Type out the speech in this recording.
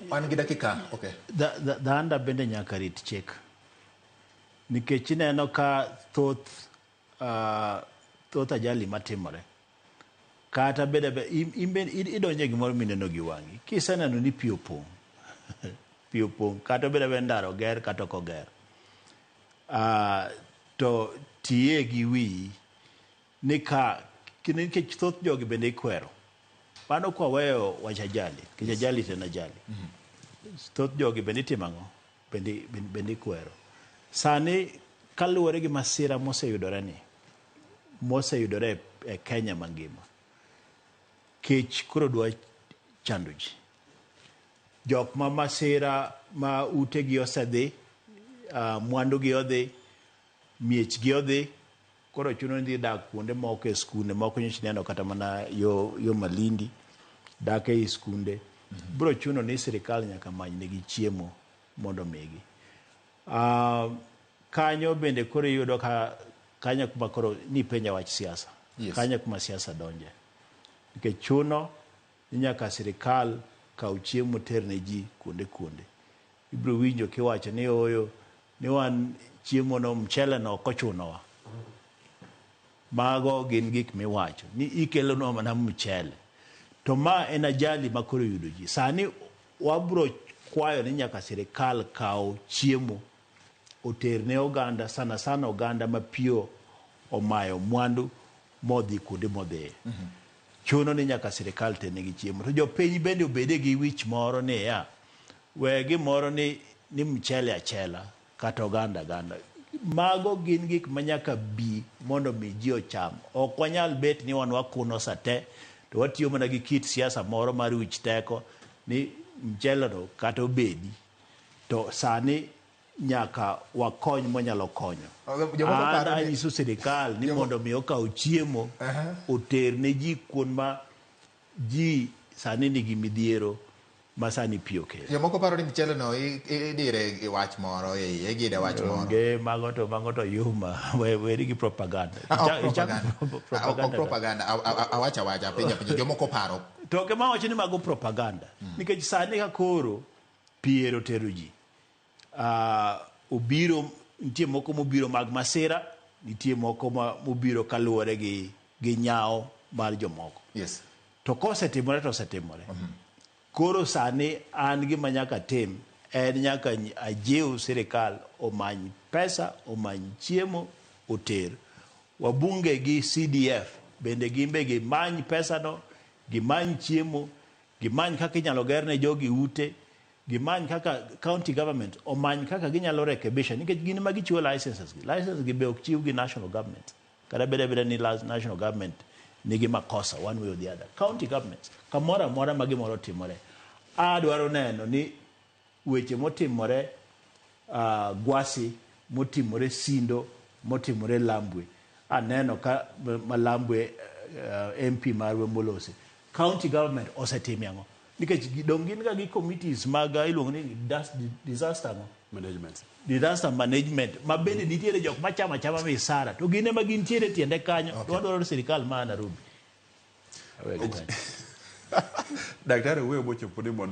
Wan gi dakika, okay. Dhanda bende nyaka rit chik. Nikech ineno ka thoth ajali matimore kata bede be in be idonjo e gimoro mineno gi wang'i kiseneno ni pi opong', pi opong' kata obedo abeda ndara oger kata ok oger, to tiye gi wiyi ni ka nikech thoth jogi bende ikwero mano kwa weyo wach ajali, nikech ajali to en ajali. Thoth jogi bende itimo ang'o? Bende ikwero. Sani kaluwore gi masira moseyudore ni moseyudore e Kenya mangima, kech koro dwa chando ji. Jok ma masira ma utegi osedhi, mwandugi odhi, miechgi odhi, koro chuno ni dhi dak kuonde moko e skunde moko. Nyocha ineno kata mana yo Malindi dak ei skunde. Biro chuno ni sirikal nyaka many negi chiemo mondo omigi. Kanyo bende koro iyudo ka kanyo kuma koro nipenja wach siasa. Kanyo kuma siasa donje. Nikech chuno ni nyaka sirikal kaw chiemo ter ne ji kuonde kuonde. Ibiro winjo kiwacho ni ooyo ni wan chiemo no, mchele no ok ochunowa. Mago gin gik miwacho ni ikelonwa mana mchele. To ma en ajali ma koro oyudo ji. Sani wabro kwayo ni nyaka sirikal kaw chiemo oter ne oganda, sana sana oganda ma pi omayo mwandu modhi kuonde modhiye. Chuno ni nyaka sirikal ternegi chiemo. To jopiny bende obede gi wich moro niya, we gimoro ni mchele achela kata oganda aganda. Mago gin gik ma nyaka bi mondo mi ji ocham. Ok wanyal bet ni wan wakuno sate to watiyo mana gi kit siasa moro mar wich teko ni mchele no kata obedi to sani nyaka wakony mwanyalo konyo. Jomoko An paro ni anyiso sirikal ni mondo mi okaw chiemo oter ne ji kuond ma ji sani nigi midhiero ma sani pi okelo. Jomoko paro ni mchele no idire gi wach moro e iye, igide wach moro. Onge mago to yuma, weri gi propaganda. Ah, ok Ichako propaganda. Ah, ok propaganda. Propaganda. Awacho awacha, apenjo apenjo. Jomoko paro. To kema wacho ni mago propaganda. Nikech sani ka koro pi ero tero ji. Obiro nitie moko mobiro mag masira, nitie moko ma mobiro kaluwore gi nyawo mar jomoko. To kosetimore to osetimore. Koro sani an gima nyaka tim en nyaka ajiw sirikal omany pesa, omany chiemo oter. Wabunge gi CDF bende gin be gimany pesano, gimany chiemo, gimany kaka inyalo ger ne jogi ute, gimany kaka county government omany kaka ginyalo rekebisha nikech gin ema gichiwo licenses gi. Licenses gi be ok chiw gi national government. Kata bed abeda ni national government nigi makosa one way or the other. County governments, kamoro amora ma gimoro otimore, adwaro neno ni weche motimore Gwasi, motimore Sindo, motimore Lambwe. Aneno ka Malambwe MP marwa molose. County government osetime ang'o? Nikech dong gin ga gi committees mag iluongo ni disaster ang'o? Management. Disaster management ma bende nitiere jok machamo achama misara to gin ema gintiere tiende kanyo. To wadwaro ni sirikal ma Nairobi. Daktari wuoyo mochopo ni mondo